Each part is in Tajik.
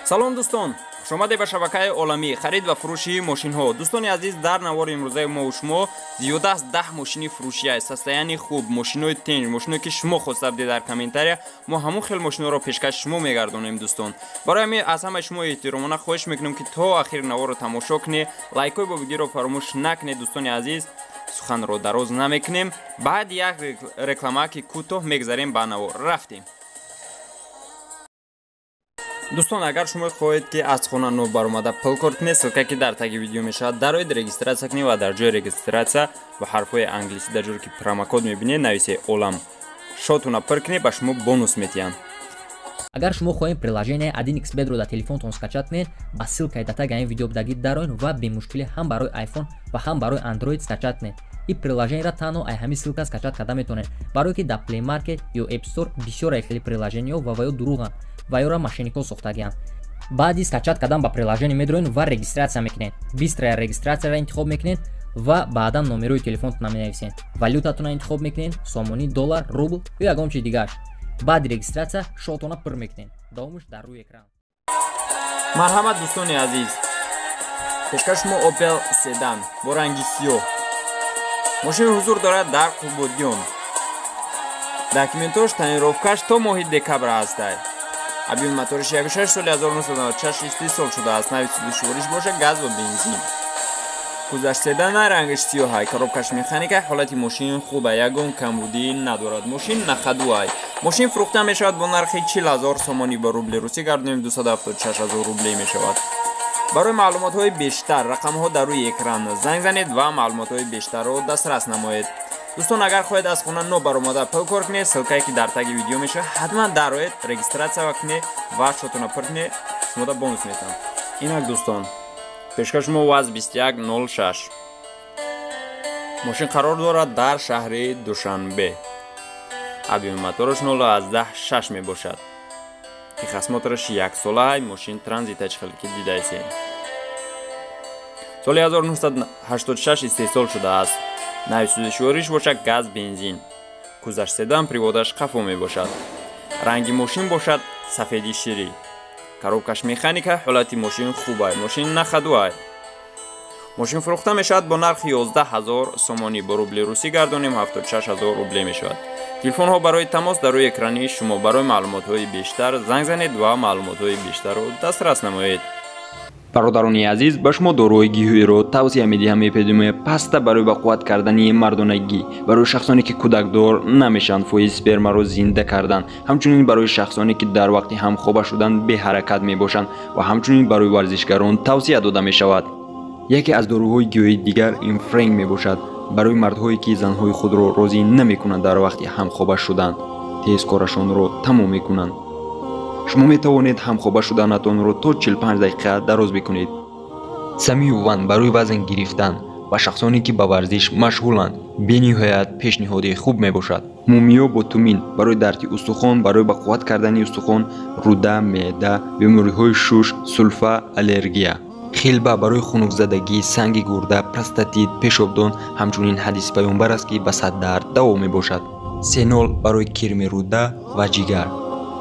Салом дӯстон, хушомадед ба шабакаи оламӣ харид ва фурӯши мошинҳо. Дӯстони азиз, дар навори имрӯзаи мо ва шумо зиёда аз 10 мошини фурӯшӣ аст. Состояние хуб, мошинои тинҷ, мошиное ки шумо хоста будед дар комментария, мо ҳамон хел мошиноро пешкаши шумо мегардонем дӯстон. Барои ҳамин аз ҳамаи шумо эҳтиромона хоҳиш мекунем ки то ахири наворро тамошо кунед, лайкҳои бобигиро фаромӯш накунед дӯстони азиз. Суханро дароз намекунем, баъд як рекламаки кӯтоҳ мегзарем ба навор. Рафтем. Дӯстон, агар шумо хоҳед ки аз хона нав баромада пул кор кунед, ссылка ки дар таги видео мешавад, дароед регистрация кунед ва дар ҷои регистрация бо ҳарфҳои англисӣ дар ҷое ки промокод мебинед нависед олам, шотуна пур кунед, ба шумо бонус метиҳанд. Агар шумо хоҳед приложение 1xBet-ро дар телефонтон скачать кунед, ба ссылкаи дар таги ин видео будагӣ дароед ва бемушкилӣ ҳам барои iPhone ва ҳам барои Android скачать кунед. Ин приложениеро танҳо ай ҳамин ссылка скачать карда метавонед, барое ки дар Play Market ё App Store бисёр хеле приложениеҳо ва ё дурӯғанд ва ёро мошенникҳо сохтагианд. Баъди скачать кардан ба приложение медроед ва регистрация мекунед. Быстрая регистрацияро интихоб мекунед ва баъдан номерои телефонтона менависед. Валютатонро интихоб мекунед, сомонӣ, доллар, рубл ё ягон чиз дигараш. Баъди регистрация шотона пур мекунед. Давомаш дар рӯи экран. Марҳамат дӯстони азиз, пешкаш шумо Opel Sedan бо ранги сиёҳ. Мошин ҳузур дорад дар Қубодиён. Документош, тонировкаш то моҳи декабр ҳастай. Объёми моториш 1.6, соли 1996 истеҳсол шудааст. Нави сӯзишвориш бошад газ ва бензин. Кузаш седана, рангаш сиёҳай, коробкаш механика, ҳолати мошин хуба, ягон камбудӣ надорад. Мошин на ходу ай. Мошин фурӯхта мешавад бо нархи 40 000 сомонӣ, ба рубли русӣ гардонем 276 000 рубле мешавад. Барои маълумотҳои бештар рақамҳо дар рӯи экран, занг занед ва маълумотҳои бештарро дастрас намоед. Дӯстон, агар хоҳед аз хона нав баромада пул кор кунед, ссылкае ки дар таги видео мешавад, ҳатман дароед, регистрация кунед ва шотона пур кунед, шумода бонус метавон. Инак дӯстон, пешкаш шумо ВАЗ 2106. Мошин қарор дорад дар шаҳри Душанбе. Объёми мотораш 0,6 мебошад. Техосмотраш яксолаай, мошин транзита, чӣ ки дидаесед. Соли 1986 истеҳсол шудааст. Нави сӯзишвориш бошад газ, бензин. Кузаш седан, приводаш қафо мебошад. Ранги мошин бошад сафеди ширӣ. Коробкаш механика, ҳолати мошин хубай, мошин на ходу ай. Мошин фурӯхта мешавад бо нархи 11 000 сомонӣ, бо рубли русӣ гардонем 76 000 рубле мешавад. Телефонҳо барои тамос дар рӯи экрани шумо. Барои маълумотҳои бештар занг занед ва маълумотҳои бештарро дастрас намоед. Бародарони азиз, ба шумо доруҳои гиёҳиро тавсия медиҳам. Эпидемия паста барои ба қувват кардани мардонагӣ, барои шахсоне ки кӯдакдор намешаванд, фоизи спермаро зинда кардан, ҳамчунин барои шахсоне ки дар вақти ҳамхоба шудан беҳаракат мебошанд ва ҳамчунин барои варзишгарон тавсия дода мешавад. Яке аз доруҳои гиёҳии дигар ин френк мебошад, барои мардҳое ки занҳои худро розӣ намекунанд дар вақти ҳамхоба шудан, тез корашонро тамом мекунанд. Шумо метавонед ҳамхоба шуданатонро то 45 дақиқа дароз бикунед. Самиюван барои вазн гирифтан ва шахсоне ки ба варзиш машғуланд бениҳоят пешниҳоди хуб мебошад. Мумиё бо тумин барои дарди устухон, барои ба қувват кардани устухон, рӯда, меъда, бемориҳои шуш, сулфа, аллергия. Хилба барои хунукзадагӣ, санги гурда, простатит, пешобдон, ҳамчунин ҳадиси паёмбар аст ки ба сад дард даво мебошад. Сенол барои кирми рӯда ва ҷигар.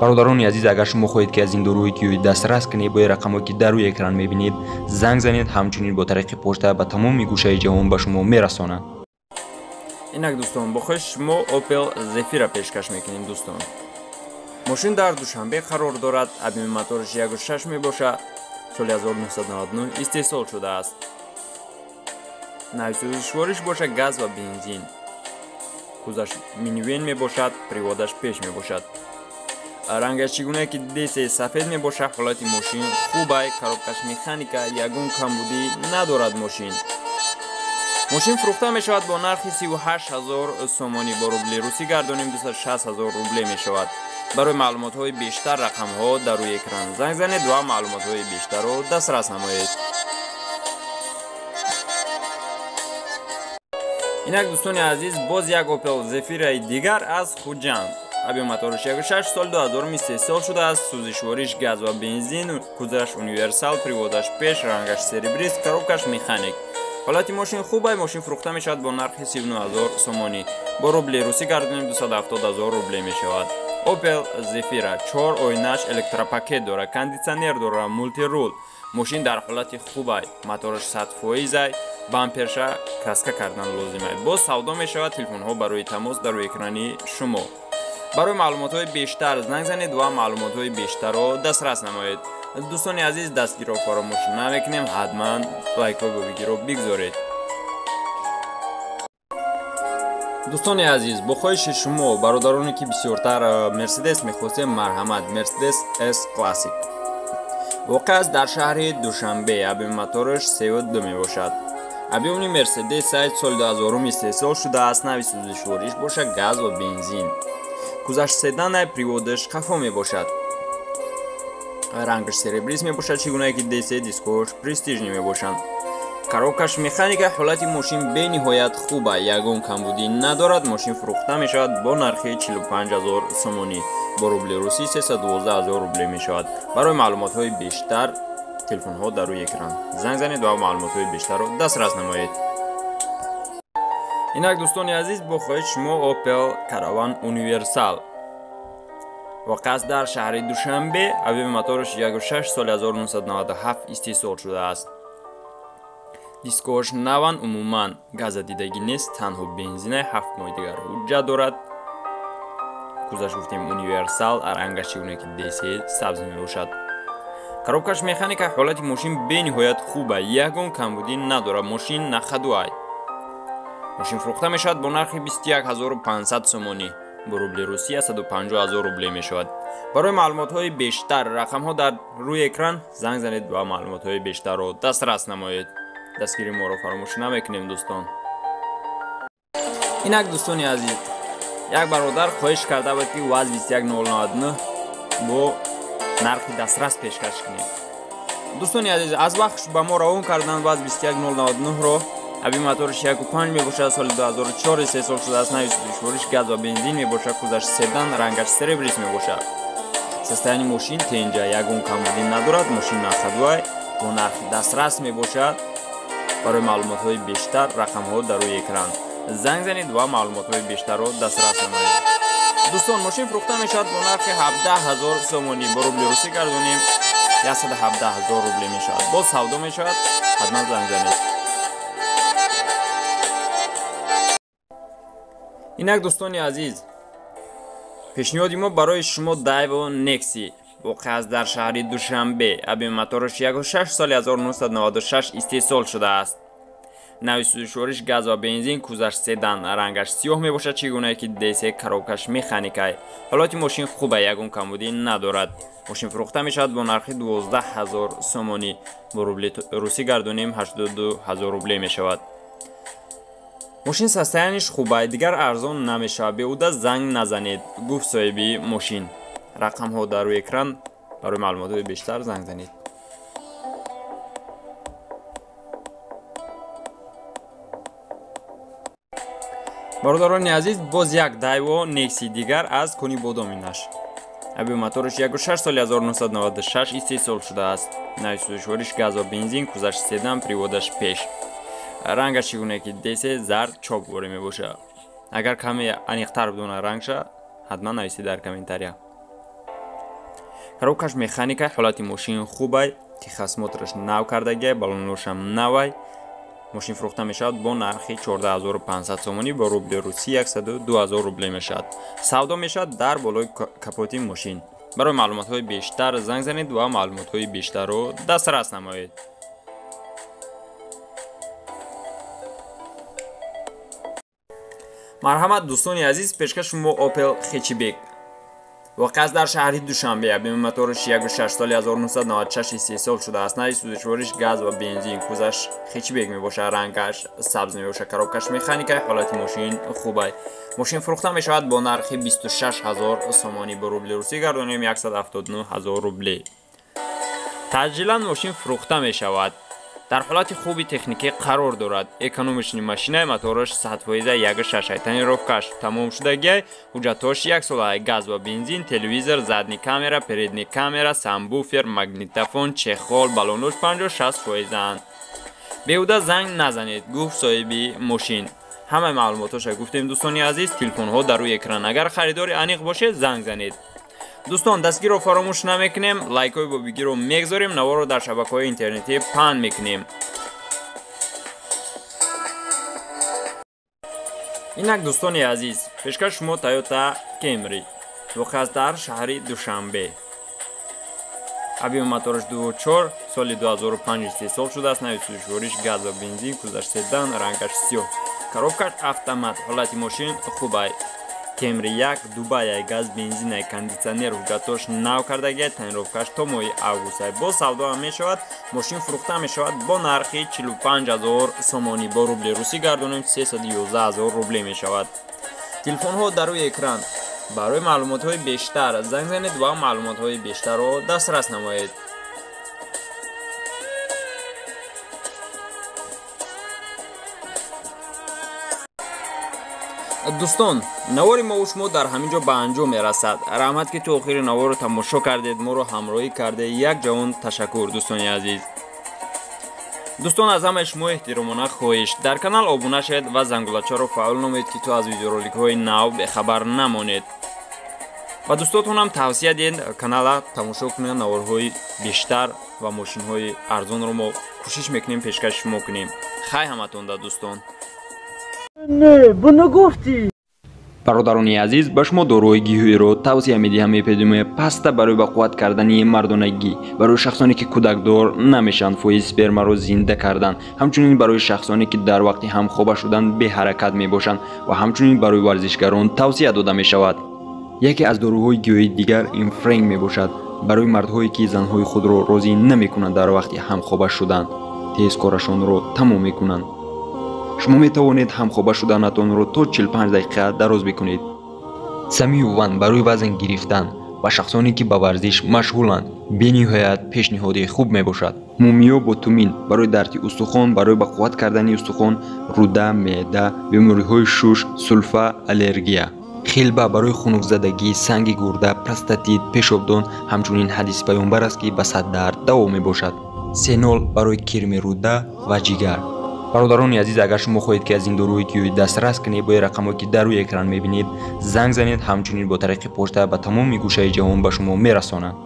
Бародарони азиз, агар шумо хоҳед ки аз ин доруҳои гиёҳӣ дастрас кунед, бо рақамҳое ки дар рӯи экран мебинед занг занед, ҳамчунин бо тариқи почта ба тамоми гӯшаи ҷаҳон ба шумо мерасонанд. Инак дӯстон, бо хоҳиши шумо Opel Zafira пешкаш мекунем дӯстон. Мошин дар Душанбе қарор дорад, объёми мотораш 1.6 мебошад, соли 1999 истеҳсол шудааст. Нави сӯзишвориш бошад газ ва бензин. Кузаш минивен мебошад, приводаш пеш мебошад. Рангаш чӣ гунае ки дидесе сафед мебошад, ҳолати мошин хубай, коробкаш механика, ягон камбудӣ надорад мошин. Мошин фурӯхта мешавад бо нархи 38 000 сомонӣ, бо рубли русӣ гардонем 260 000 рубле мешавад. Барои маълумотҳои бештар рақамҳо дар рӯи экран, занг занед ва маълумотҳои бештарро дастрас намоед. Инак дӯстони азиз, боз як Opel Zafira дигар аз Хуҷанд. Объём мотораш 1.6, соли 2000 истеҳсол шудааст. Сӯзишвориш газ ва бензин, кузаш универсал, приводаш пеш, рангаш серебрист, коробкаш механик. Ҳолати мошин хуб ай, мошин фурӯхта мешавад бо нархи 39 000 сомонӣ. Бо рубли русӣ гардонем 270 000 рубле мешавад. Opel Zafira 4 оинаш электропакет дорад, кондитсионер дорад, мултирул. Мошин дар ҳолати хубай, мотораш 100%, бамперша краска кардан лозимай. Боз савдо мешавад, телефонҳо барои тамос дар рӯи экрани шумо. Барои маълумотҳои бештар занг занед ва маълумотҳои бештарро дастрас намоед. Дӯстони азиз, дастгирро фаромӯш намекунем, ҳатман лайкҳо бовигиро бигзоред. Дӯстони азиз, бо хоҳиши шумо бародароне ки бисёртар Мерседес мехостем, марҳамат, Мерседес S Classic. Воқеъ аст дар шаҳри Душанбе, объёми мотораш 3.2 мебошад. Объёми Мерседес сайт соли 2000 истеҳсол шудааст, нави сӯзишвориш бошад газ ва бензин. Кузаш седанай, приводаш қафо мебошад. Рангаш серебрист мебошад, чӣ гунае ки десе дискош престижни мебошанд. Коробкаш механика, ҳолати мошин бениҳоят хуба, ягон камбудӣ надорад. Мошин фурӯхта мешавад бо нархи 45 000 сомонӣ, бо рубли русӣ 312 000 рубле мешавад. Барои маълумотҳои бештар телефонҳо дар рӯи экран занг занед ва маълумотҳои бештарро дастрас намоед. Инак дӯстони азиз, бо хоҳиши шумо Opel Caravan Universal. Воқеъ аст дар шаҳри Душанбе, объёми мотораш 1.6 соли 1997 истеҳсол шудааст. Дискош наван, умуман газадидагӣ нест, танҳо бензинай, 7 моҳи дигар ҳуҷҷат дорад. Кузаш гуфтем универсал, рангаш чӣ гуна ки десе сабз мебошад. Коробкаш механика, ҳолати мошин бениҳоят хуба, ягон камбудӣ надорад, мошин нахадуай. Мошин фурӯхта мешавад бо нархи 21500 сомонӣ, бо рубли русӣ 150 000 рубле мешавад. Барои маълумотҳои бештар рақамҳо дар рӯи экран занг занед ва маълумотҳои бештарро дастрас намоед. Дастгири моро фаромӯш намекунем дӯстон. Инак дӯстони азиз, як бародар хоҳиш карда буд ки ВАЗ 21099 бо нархи дастрас пешкаш кунем. Дӯстони азиз, аз вақт ба мо равон кардан ВАЗ 21099-ро. Объёми мотораш 1.5 мебошад, соли 2004 истеҳсол шудааст, нави сӯзишвориш газ ва бензин мебошад, кузаш седан, рангаш серебрист мебошад. Состояние мошин тенҷа, ягон камбудӣ надорад, мошин нахадуай, бо нархи дастрас мебошад. Барои маълумотҳои бештар рақамҳо дар рӯи экран занг занед ва маълумотҳои бештарро дастрас намоед. Дӯстон, мошин фурӯхта мешавад бо нархи 17 000 сомонӣ, бо рубли русӣ гардонем 117 000 рубле мешавад. Боз савдо мешавад, ҳатман занг занед. Инак дӯстони азиз, пешниҳоди мо барои шумо Daewoo Nexi. Воқеъ аст дар шаҳри Душанбе, объёми мотораш 1.6 соли 1996 истеҳсол шудааст. Нави сӯзишвориш газ ва бензин, кузаш седан, рангаш сиёҳ мебошад, чӣ гунае ки десе коробкаш механикай. Ҳолати мошин хуба, ягон камбудӣ надорад. Мошин фурӯхта мешавад бо нархи 12 000 сомонӣ, бо рубли русӣ гардонем 82 000 рубле мешавад. Мошин состояниш хубай, дигар арзон намешавад, беҳуда занг назанед, гуфт соҳиби мошин. Рақамҳо дар рӯи экран, барои маълумотҳои бештар занг занед. Бародарони азиз, боз як Daewoo Nexi дигар аз кони бодоминаш. Объёми мотораш 1.6 соли 1996 истеҳсол шудааст. Нави сӯзишвориш газ ва бензин, кузаш седан, приводаш пеш. Рангаш чӣ гуна ки десе зард чопворӣ мебошад. Агар каме аниқтар бидона рангша, ҳатман нависед дар комментария. Коробкаш механика, ҳолати мошин хубай, техосмотраш нав кардагиай, балоношам навай. Мошин фурӯхта мешавад бо нархи 14500 сомонӣ, бо рубли русӣ 102 000 рубле мешавад. Савдо мешавад дар болои капоти мошин. Барои маълумотҳои бештар занг занед ва маълумотҳои бештарро дастрас намоед. Марҳамат дӯстони азиз, пешкаши мо Opel Hatchback. Воқеъ аст дар шаҳри Душанбе, объёми мотораш 1.6 соли 1996 истеҳсол шудааст. Нави сӯзишвориш газ ва бензин, кузаш хэтчбек мебошад, рангаш сабз мебошад, коробкаш механика, ҳолати мошин хубай. Мошин фурӯхта мешавад бо нархи 26 000 сомонӣ, бо рубли русӣ гардонем 179 000 рубле. Таъҷилан мошин фурӯхта мешавад. Дар ҳолати хуби техникӣ қарор дорад. Экономични машинаи мотораш 100% 1.6, тонировкаш тамом шудагиай, ҳуҷҷатҳош 1 сола, газ ва бензин, телевизор, задний камера, передний камера, самбуфер, магнитофон, чехол, балонош 56%-анд. Беҳуда занг назанед, гуфт соҳиби мошин. Ҳамаи маълумотҳоша гуфтем, дӯстони азиз, телефонҳо дар рӯи экран. Агар харидори аниқ бошед, занг занед. Дӯстон, дастгирро фаромӯш намекунем, лайкҳои бобигиро мегзорем, наворро дар шабакаҳои интернетӣ паҳн мекунем. Инак, дӯстони азиз, пешкаш шумо Toyota Camry, воқеъ аст дар шаҳри Душанбе. Объёми мотораш 2.4, соли 2005 истеҳсол шудааст. Нави сӯзишвориш газ ва бензин, кузаш седан, рангаш сиёҳ, коробкаш автомат, ҳолати мошин хубай. Camry 1 Дубай, газ, бензин, кондитсионер, ҳуҷҷатош нав кардагиай, тонировкаш то моҳи август. Бо савдо ҳам мешавад, мошин фурӯхта мешавад бо нархи 45 000 сомонӣ. Бо рубли русӣ гардонем 311 000 рубле мешавад. Телефонҳо дар рӯи экран. Барои маълумотҳои бештар занг занед ва маълумотҳои бештарро дастрас намоед. Дӯстон, навори мову шумо дар ҳамин ҷо ба анҷом мерасад. Раҳмат, ки то охири наворро тамошо кардед, моро ҳамроҳӣ кардед. Як ҷавон ташаккур, дӯстони азиз. Дӯстон, аз ҳамаи шумо эҳтиромона хоҳиш, дар канал обуна шавед ва зангулачаро фаъол намоед, ки то аз видеороликҳои нав бехабар намонед. Ба дӯстотонам тавсия диҳед канала тамошо кунед, наворҳои бештар ва мошинҳои арзонро мо кӯшиш мекунем пешкаши шумо кунем. Хай ҳаматонда, дӯстон. Не, буно гуфтӣ. Бародарони азиз, ба шумо доруҳои гиёҳиро тавсия медиҳам. Эпидемия паста барои ба қувват кардани мардонагӣ, барои шахсоне ки кӯдакдор намешаванд, фоизи спермаро зинда кардан, ҳамчунин барои шахсоне ки дар вақти ҳамхоба шудан беҳаракат мебошанд ва ҳамчунин барои варзишгарон тавсия дода мешавад. Яке аз доруҳои гиёҳии дигар инфренг мебошад, барои мардҳое ки занҳои худро розӣ намекунанд дар вақти ҳамхоба шудан, тез корашонро тамом мекунанд. Шумо метавонед ҳамхоба шуданатонро то 45 дақиқа дароз бикунед. Самиюван барои вазн гирифтан ва шахсоне ки ба варзиш машғуланд бениҳоят пешниҳоди хуб мебошад. Мумиё бо тумин барои дарди устухон, барои ба қувват кардани устухон, рӯда, меъда, бемориҳои шуш, сулфа, аллергия. Хилба барои хунукзадагӣ, санги гурда, простатит, пешобдон, ҳамчунин ҳадиси паёмбар аст, ки ба сад дард даво мебошад. Сенол барои кирми рӯда ва ҷигар. Бародарони азиз, агар шумо хоҳед, ки аз ин доруҳои гиёҳӣ дастрас кунед, бо рақамҳое ки дар рӯи экран мебинед, занг занед. Ҳамчунин бо тариқи почта ба тамоми гӯшаи ҷаҳон ба шумо мерасонанд.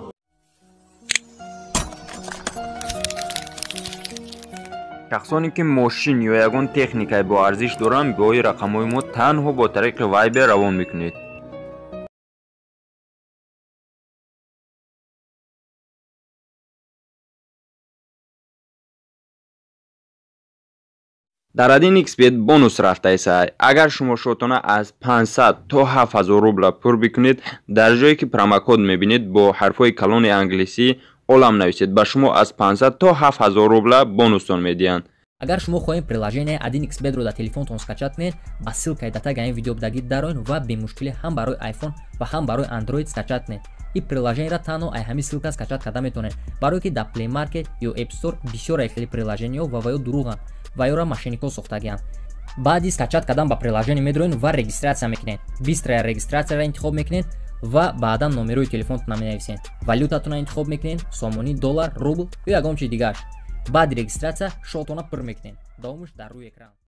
Шахсоне ки мошин ё ягон техникаи боарзиш доранд, бо рақамҳои мо танҳо бо тариқи Viber равон мекунед. Дар 1xBet бонус рафтаеса. Агар шумо шотона аз 500 то 7000 рубла пур бикунед, дар ҷое ки промокод мебинед бо ҳарфҳои калони англисӣ олам нависед, ба шумо аз 500 то 7000 рубла бонустон медиҳанд. Агар шумо хоҳед приложение 1xBet-ро дар телефонтон скачать кунед, ба ссылкаи датаги ин видео будагӣ дароед ва бемушкилӣ ҳам барои iPhone ва ҳам барои Android скачать кунед. Ин приложениеро танҳо ай ҳамин ссылка скачать карда метавонед, барое ки дар Play Market ё App Store бисёр хеле приложениеҳо ва ё дурӯғанд ва ёро мошенникҳо сохтагианд. Баъди скачать кардан ба приложение медроед ва регистрация мекунед. Быстрая регистрацияро интихоб мекунед ва баъдан номерои телефонтонро менависед. Валютатонро интихоб мекунед, сомонӣ, доллар, рубл ё ягон чизи дигар. Баъди регистрация шотона пур мекунед. Давомаш дар рӯи экран.